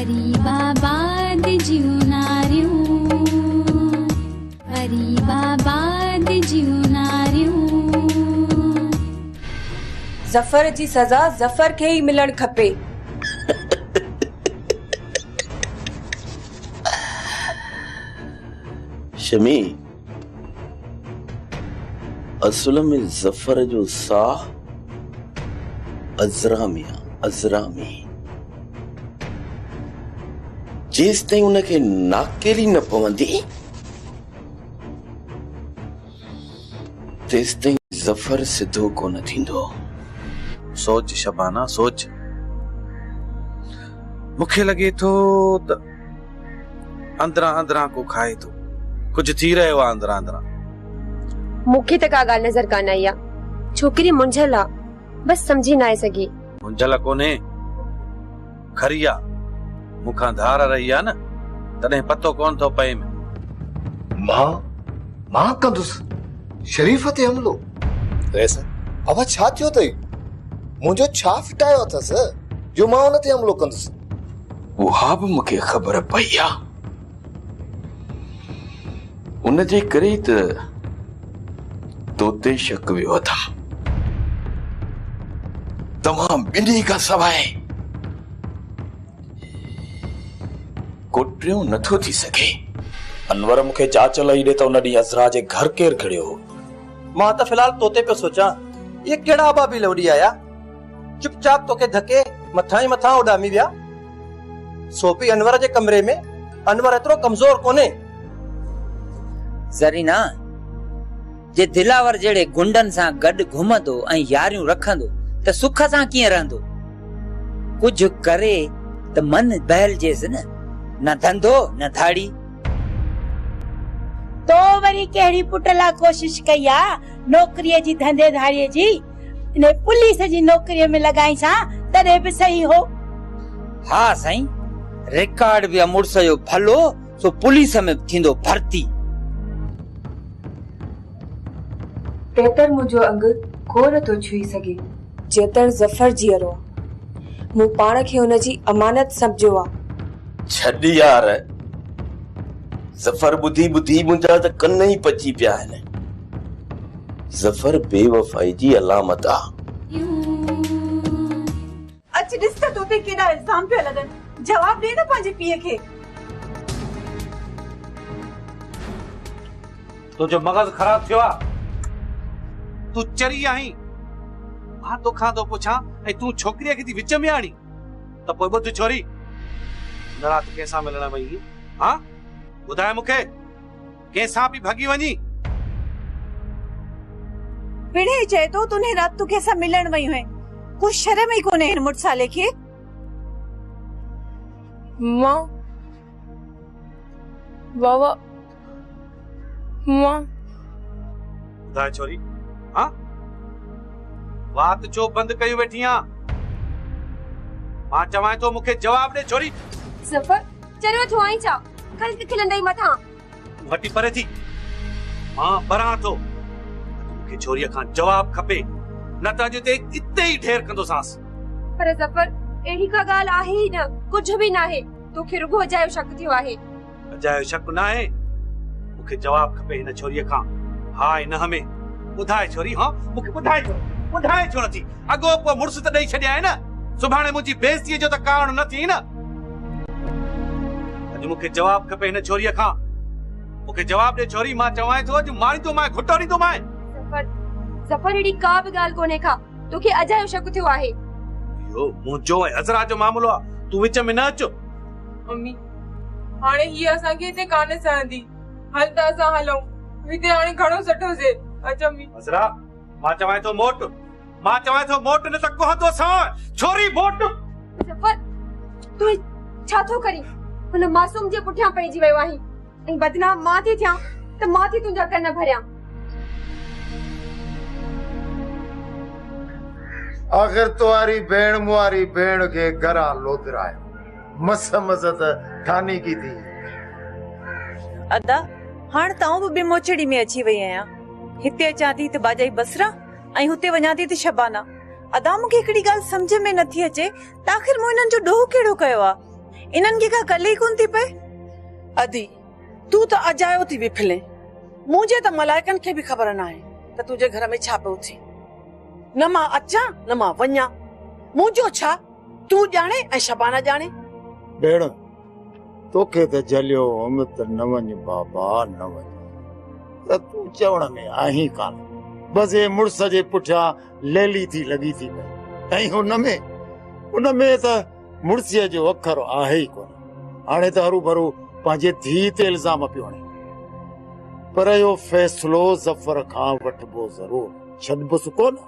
غريب آباد جون ناريون غريب آباد جون ناريون. ظفر جي سزا ظفر کي ئي ملڻ کپي. شمي، اصل ۾ ظفر جو ساهه عذرا ۾ آ، عذرا ۾. جيستائين ان کي ناڪيلي نه پوندي، تيستائين ظفر سڌو ڪونه ٿيندو. سوچ شبانه، سوچ. مون کي لڳي ٿو ته اندران اندران ڪو کائي ٿو. ڪجهه ٿي رهيو آ اندران اندران. مون کي ته ڪا ڳالهه نظر ڪانه آئي آ. ڇوڪري منجهيل آ. بس سمجهي ناهي سگهي. منجهيل ڪونهي. کري آ. مون کان ڌار رهي آ نه، تڏهن پتو ڪونه ٿو پئيم. مان، مان ڪندس شريف تي حملو. رئيس، بابا ڇا ٿيو اٿئي؟ منهنجو ڇا ڦٽايو اٿس جو مان ان تي حملو ڪندس؟ اها به مون کي خبر پئي آ. ان جي ڪري ئي ته تو تي شڪ ويو اٿم. توهان ٻنهي کان سواء ڪو ٽيون نٿو ٿي سگهي. انور مون کي جاچ لئي ڏي ته ان ڏينهن عذرا جي گهر ڪير گهڙيو هو. مان ته في الحال توتي پيو سوچان، اهي ڪهڙا ابابيل اڏي آيا؟ چپ چاپ توکي ڌڪي مٿان ئي مٿان اڏامي ويا. سو به انور جي ڪمري ۾، انور ايترو ڪمزور ڪونهي. زرينا، جي دلاور جهڙي گنڊن سان گڏ گهمندو ۽ ياريون رکندو ته سک سان ڪيئن رهندو؟ ڪجهه ڪري ته من بهلجيس نه، نه ڌنڌو نه ڌاڙي. تو وري ڪهڙي پٽ لا ڪوشش ڪئي آ نوڪريء جي ڌنڌي ڌاڙيء جي؟ انهي پوليس جي نوڪريء ۾ لڳائينس ها تڏهن به صحيح هو. ها سائين، رڪارڊ به آ مڙس جو ڀلو، سو پوليس ۾ به ٿيندو ڀرتي. تيتر منهنجو انگ ڪو نه ٿو ڇهي سگهي. جيتر ظفر جيئرو آ. مون پاڻ کي هن جي امانت سمجهيو آ. ڇڏ يار، ظفر ٻڌي ٻڌي منهنجا ته ڪن ئي پچي پيا آهن. ظفر بي وفائي جي علامت آ. اچ ڏس ته تو تي ڪيڏا الزام پيا لڳن، جواب ڏي نه پنهنجي پيء کي. تنهنجو مغز خراب ٿيو آ، تون چري آهين، مان توکان ٿو پڇان ۽ تون ڇوڪريء کي ٿي وچ ۾ آڻين، ته پوء ٻڌ ڇوري، هن رات ڪنهن سان ملڻ وئي هئين، ها؟ ٻڌاء مون کي. ڪنهن سان به ڀڳي وڃي. پڻهين چئي ٿو ته انهي رات تون ڪنهن سان ملڻ وئي هئين. ڪو شرم ئي ڪونهي هن مڙسالي کي. مان بابا مان. ٻڌاء ڇوري ها وات ڇو بند ڪيون ويٺي آن. مان چوانء ٿو مون کي جواب ڏي ڇوري. ظفر چريو ٿيو آهين ڇا؟ خلق کلندئي مٿان. تون هٽي پري ٿي، مان ٻران ٿو. اڄ مون کي ڇوريء کان جواب کپي، نه ته اڄ اتي اتي ئي ڍير ڪندوسانس. پر ظفر، اهڙي ڪا ڳالهه آهي ئي نه، ڪجهه به ناهي. توکي رڳو اجايو شڪ ٿيو آهي. اجايو شڪ ناهي، مون کي جواب کپي هن ڇوريء کان، ها ۽ نه ۾. ٻڌاء ڇوري، ها، مون کي ٻڌائي ڇو، ٻڌائين ڇو نٿي؟ اڳو پوء مڙس ته ڏئي ڇڏيانء نه، سڀاڻي منهنجي بيعزتيء جو ته ڪارڻ نه ٿئين نه. اڄ مون کي جواب کپي هن ڇوريء کان. مون کي جواب ڏي ڇوري، مان چوانء ٿو اڄ ماريندومانء، گهٽو ڏيندومانء. ظفر، ظفر اهڙي ڪا به ڳالهه ڪونهي ڪا، توکي اجايو شڪ ٿيو آهي. اهو منهنجو ۽ عذرا جو معاملو آ، تون وچ ۾ نه اچ. امي، هاڻي هيء اسان کي هتي ڪانه سهندي، هل ته اسان هلون، هتي هاڻي گهڻو سٺوسي، اچ امي. عذرا، مان چوانء ٿو موٽ. مان چوانء ٿو موٽ نه ته ڪهندو سانء ڇوري موٽ. ظفر تون هي ڇا ٿو ڪرين؟ هن معصوم جي پٺيان پئجي ويو آهين ۽ بدنام مان ٿي ٿيان ته مان ٿي تنهنجا ڪن ڀريان. آخر توهاري ڀيڻ مونهاري ڀيڻ کي گهران لوڌرايو. مس مس ته ٺانيڪي ٿي. ادا هاڻ ته آئون به ٻموچڙي ۾ اچي وئي آهيان. هتي اچان ٿي ته ڀاڄائي بصرا ۽ هتي وڃان ٿي ته شبانه. ادا مون کي هڪڙي ڳالهه سمجهه ۾ نٿي اچي ته آخر مون هنن جو ڏوهه ڪهڙو ڪيو آ؟ انهن کي ڪا ڪل ئي ڪونه ٿي پئي. ادي، تون ته اجايو ٿي وڦلين. منهنجي ته ملائڪن کي به خبر ناهي ته تنهنجي گهر ۾ ڇا پيو ٿئي. نه مان اچان نه مان وڃان. منهنجو ڇا، تون ڄاڻي ۽ شبانه ڄاڻي. ڀيڻ، توکي ته جهليو هوم ته نه وڃ بابا نه وڃ. پر تون چوڻ ۾ آهين ڪانه. بس هي مڙس جي پٺيان ليلي ٿي لڳي ٿي پئي ۽ ان ۾ ان ۾ ته مڙسيء جو اکر آهي ئي ڪونه. هاڻي ته هروڀرو پنهنجي ڌيء تي الزام پيو هڻي. پر اهو فيصلو ظفر کان وٺبو ضرور، ڇڏبس ڪونه.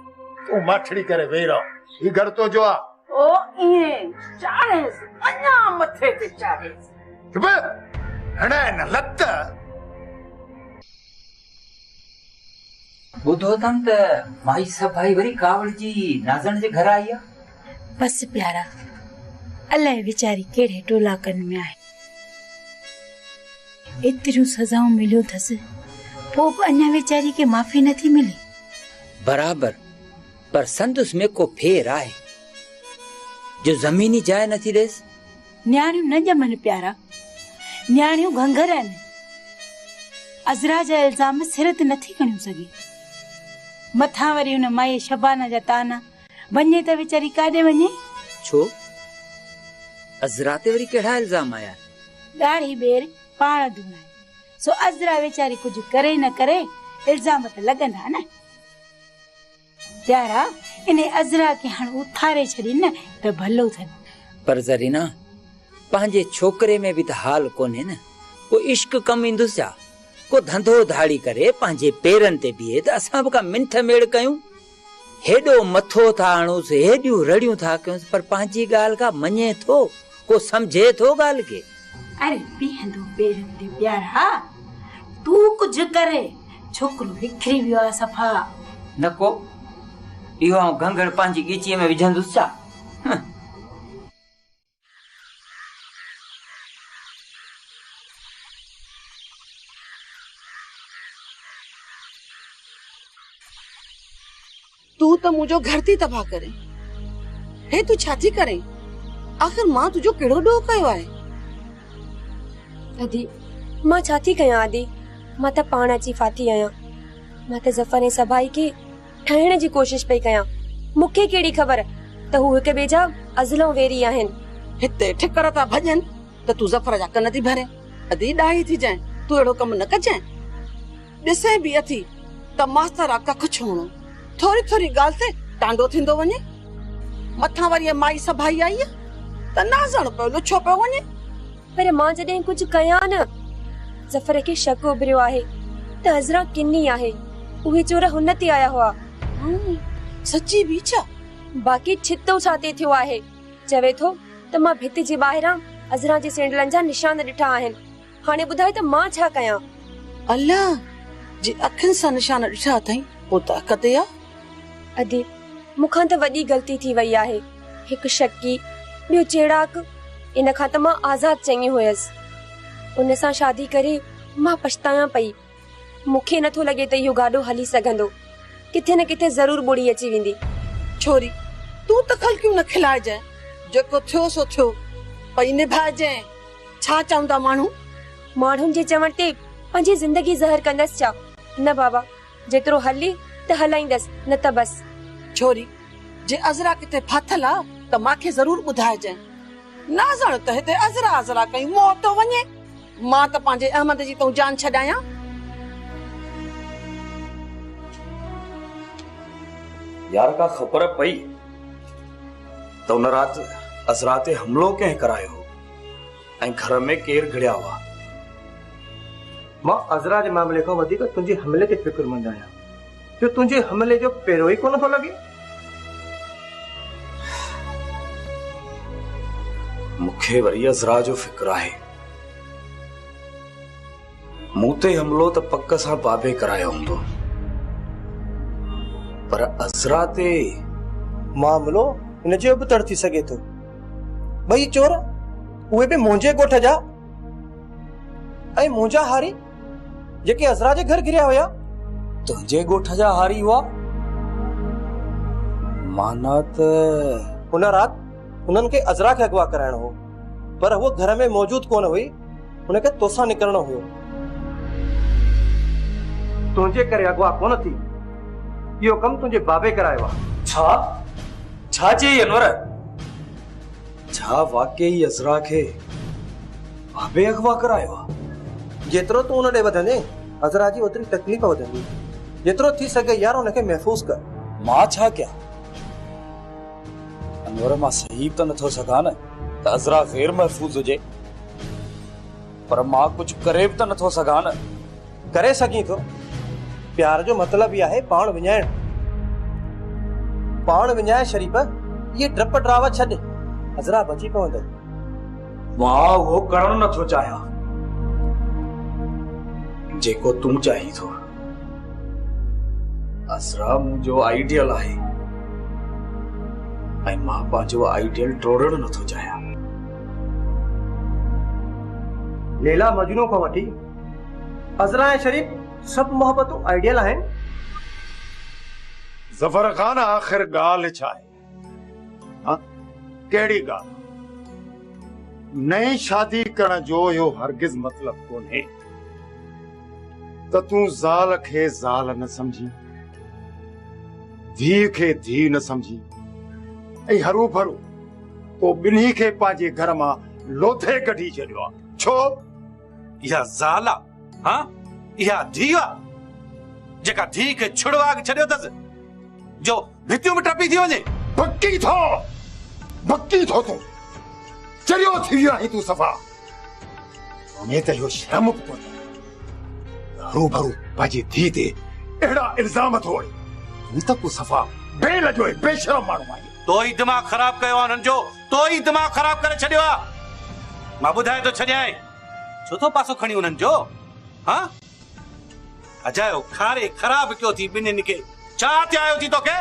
تون ماٺڙي ڪري ويهي رهه، هي گهر تنهنجو آ. او ائين چاڙهيس، اڃا مٿي تي چاڙهيس. چپ، هڻائي نه لت. ٻڌو اٿم ته مائي سڀائي وري ڪاوڙجي نازڻ جي گهر آئي آ. بس پيارا، الائي ويچاري ڪهڙي ٽولاڪن ۾ آهي. ايتريون سزائون مليون اٿس، پوء به اڃا ويچاري کي معافي نٿي ملي. برابر، پر سندس ۾ ڪو ڦير آهي، جو زميني جاء نٿي ڏيس. نياڻيون نه ڄمن پيارا، نياڻيون گهنگهر آهن. عذرا جا الزام سر تي نٿي کڻيون سگهي. مٿان وري ان مائيء شبانه جا طعنا، وڃي ته ويچاري ڪاڏي وڃي؟ ڇو؟ عذرا تي وري ڪهڙا الزام آيا؟ ڏاڙهي ٻير پاڻ ڌوڻائي، سو عذرا ويچاري ڪجهه ڪري نه ڪري، الزام ته لڳندا نه. پيارا، انهي عذرا کي هاڻ اٿاري ڇڏين نه ته ڀلو ٿين. پر زرينا، پنهنجي ڇوڪري ۾ به ته حال ڪونهي نه. ڪو عشق ڪم ايندس ڇا؟ ڪو ڌنڌو ڌاڙي ڪري پنهنجي پيرن تي بيهي ته اسان به ڪا منٿ ميڙ ڪيون. هيڏو مٿو ٿا هڻونس، هيڏيون رڙيون ٿا ڪيونس، پر پنهنجي ڳالهه ڪا مڃي ٿو؟ ڪو سمجهي ٿو ڳالهه کي؟ اڙي بيهندو پيرن تي پيارا، تون ڪجهه ڪر، ڇوڪرو وکري ويو آ صفا. نه ڪو، اهو آئون گهنگهڙ پنهنجي ڳچيء ۾ وجهندس ڇا؟ هه. تون ته منهنجو گهر ٿي تباهه ڪرين. هي تون ڇا ٿي ڪرين؟ آخر مان تنهنجو ڪهڙو ڏوهه ڪيو آهي؟ ادي، مان ڇا ٿي ڪيان ادي؟ مان ته پاڻ اچي ڦاٿي آهيان. مان ته ظفر ۽ سڀائي کي ٺاهڻ جي ڪوشش پئي ڪيان. مون کي ڪهڙي خبر ته هو هڪ ٻئي جا ازلئون ويري آهن. هتي ٺڪر ٿا ڀڄن ته تون ظفر جا ڪن ٿي ڀرين. ادي ڏاهي ٿجانء، تون اهڙو ڪم نه ڪجانء. ڏسين به اٿي ته ماستر آ ڪک ڇوڻو، ٿوري ٿوري ڳالهه تي ٽانڊو ٿيندو وڃي. مٿان وري اها مائي سڀائي آئي آ ته نازڻ پيو لڇو پيو وڃي. پر مان جڏهن ڪجهه ڪيان نه. ظفر کي شڪ اڀريو آهي ته عذرا ڪني آهي. اهي چور هن تي آيا هئا. سچي به ڇا؟ باقي ڇتو ڇا تي ٿيو آهي. چوي ٿو ته مان ڀت جي ٻاهران عذرا جي سينڊلن جا نشان ڏٺا آهن. هاڻي ٻڌاء ته مان ڇا ڪيان؟ الله! جي اکين سان نشان ڏٺا اٿئي، پوء ته حق تي آ. ادي، مون کان ته وڏي غلطي ٿي وئي آهي. هڪ شڪي، ٻيو چيڙاڪ. ان کان ته مان آزاد چڱي هيس. ان سان شادي ڪري مان پڇتايان پئي. مون کي نٿو لڳي ته اهو گاڏو هلي سگهندو. ڪٿي نه ڪٿي ضرور ٻوڙي اچي ويندي. ڇوري، تون ته خلقيون نه کلائجانء. جيڪو ٿيو سو ٿيو. پئي نڀائجانء. ڇا چوندا ماڻهو؟ ماڻهن جي چوڻ تي پنهنجي زندگي زهر ڪندس ڇا؟ نه بابا، جيترو هلي ته هلائيندس، نه ته بس. ڇوري، جي عذرا ڪٿي ڦاٿل آ ته مان کي ضرور ٻڌائجانء. نازڻ ته هتي عذرا عذرا ڪيون موت ٿو وڃي. مان ته پنهنجي احمد جي تون جان ڇڏايان. يار ڪا خبر پئي ته ان رات عذرا تي حملو ڪنهن ڪرايو هو ۽ گهر ۾ ڪير گهڙيا هئا؟ مان عذرا جي معاملي کان وڌيڪ تنهنجي حملي تي فڪرمند آهيان جو تنهنجي حملي جو پيرو ئي ڪونه ٿو لڳي. مون کي وري عذرا جو فڪر آهي. مون تي حملو ته پڪ سان بابي ڪرايو هوندو پر عذرا تي. معاملو ان جو ابتڙ ٿي سگهي ٿو. ٻئي چور اهي به منهنجي ڳوٺ جا ۽ منهنجا هاري جيڪي عذرا جي گهر گهريا هيا. تنهنجي ڳوٺ جا هاري هئا؟ معنيٰ ته. ان رات انهن کي عذرا کي اغوا ڪرائڻو هو. پر هوء گهر ۾ موجود ڪونه هئي، هن کي توسان نڪرڻو هيو. تنهنجي ڪري اغوا ڪونه ٿي، اهو ڪم تنهنجي بابي ڪرايو آ. ڇا؟ ڇا چيئي انور؟ ڇا واقعي عذرا کي بابي اغوا ڪرايو آ؟ جيترو تون ان ڏي وڌندين، عذرا جي اوتري تڪليف وڌندي. جيترو ٿي سگهي يار ان کي محفوظ ڪر. مان ڇا ڪيان؟ انور مان سهي به ته نٿو سگهان نه ته عذرا غير محفوظ هجي. پر مان ڪجهه ڪري به ته نٿو سگهان نه. ڪري سگهين ٿو. پيار جو مطلب ئي آهي پاڻ وڃائڻ. پاڻ وڃائي شريف، اهي ڊپ ڊراوا ڇڏ، عذرا بچي پوندئي. مان اهو ڪرڻ نٿو چاهيان، جيڪو تون چاهين ٿو. عذرا منهنجو آئيڊيل آهي ۽ مان پنهنجو آئيڊيل ٽوڙڻ نٿو چاهيان. ليليٰ مجنون کان وٺي عذرا ۽ شريف سڀ محبتون آئيڊيل آهن. ظفر خان آخر ڳالهه ڇا آهي؟ ها ڪهڙي ڳالهه؟ نئين شادي ڪرڻ جو اهو هرگز مطلب ڪونهي ته تون زال کي زال نه سمجهين، ڌيء کي ڌيء نه سمجهين ۽ هروڀرو تو ٻنهي کي پنهنجي گهر مان لوڌي ڪڍي ڇڏيو آهي. ڇو؟ اها زال آ ها اها ڌيء آ جيڪا ڌيء کي ڇڙواڳ ڇڏيو اٿس جو ڀتيون به ٽپي ٿي وڃي. بڪي ٿو بڪي ٿو تون چريو ٿي ويو آهين تون صفا تو ۾ ته اهو شرم به ڪونهي هروڀرو پنهنجي ڌيء تي اهڙا الزام ٿو هڻين تون ته ڪو صفا بي لڄو ۽ بي شرم ماڻهو آهين. تو ئي دماغ خراب ڪيو آ انهن جو تو ئي دماغ خراب ڪري ڇڏيو آ مان ٻڌائي ٿو ڇڏيانء ڇو ٿو پاسو کڻين انهن جو ها اجايو کاري خراب ڪيو ٿي ٻنهين کي ڇا هٿ آيو ٿي توکي.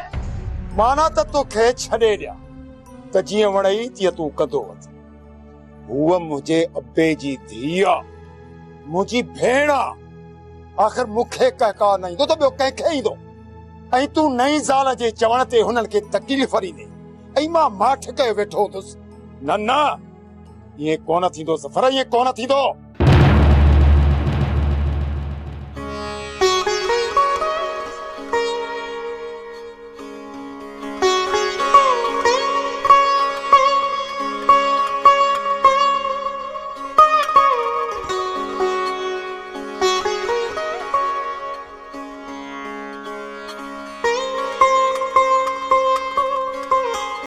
معنيٰ ته توکي ڇڏي ڏيان ته جيئن وڻئي تيئن تون ڪندو وڃ. هوء منهنجي ابي جي ڌيء آ، منهنجي ڀيڻ آ. آخر مون کي ڪهڪاء نه ايندو ته ٻيو ڪنهن کي ايندو؟ ۽ تون نئين زال جي چوڻ تي هنن کي تڪليف ڏيندين ۽ مان ماٺ ڪيو ويٺو هوندس. نه نه، ائين ڪونه ٿيندو ظفر، ائين ڪونه ٿيندو.